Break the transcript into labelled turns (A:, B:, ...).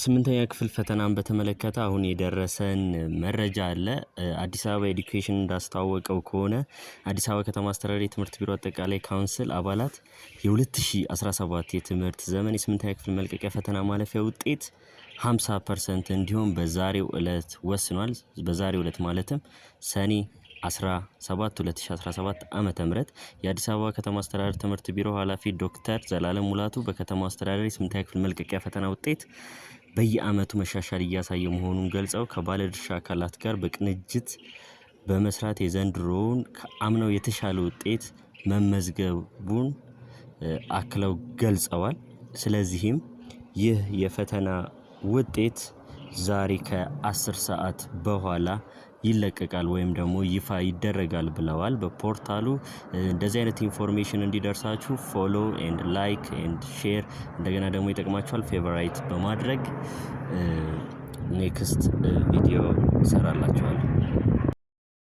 A: ስምንተኛ ክፍል ፈተናን በተመለከተ አሁን የደረሰን መረጃ አለ። አዲስ አበባ Education እንዳስታወቀው ከሆነ አዲስ አበባ ከተማ አስተዳደር የትምህርት ቢሮ አጠቃላይ ካውንስል አባላት የ2017 የትምህርት ዘመን የስምንተኛ ክፍል መልቀቂያ ፈተና ማለፊያ ውጤት 50% እንዲሆን በዛሬው እለት ወስኗል። በዛሬው እለት ማለትም ሰኔ 17 2017 ዓ.ም። የአዲስ አበባ ከተማ አስተዳደር ትምህርት ቢሮ ኃላፊ ዶክተር ዘላለም ሙላቱ በከተማው አስተዳደር የስምንተኛ ክፍል መልቀቂያ ፈተና ውጤት በየአመቱ መሻሻል እያሳየ መሆኑን ገልጸው፣ ከባለድርሻ አካላት ጋር በቅንጅት በመስራት የዘንድሮውን ከአምናው የተሻለ ውጤት መመዝገቡን አክለው ገልጸዋል። ስለዚህም ይህ የፈተና ውጤት ዛሬ ከ10 ሰዓት በኋላ ይለቀቃል ወይም ደግሞ ይፋ ይደረጋል ብለዋል። በ portal ኡ እንደዚህ አይነት information እንዲደርሳችሁ follow and like and share፣ እንደገና ደግሞ ይጠቅማችኋል favorite በማድረግ next ቪዲዮ እሰራላችኋለሁ።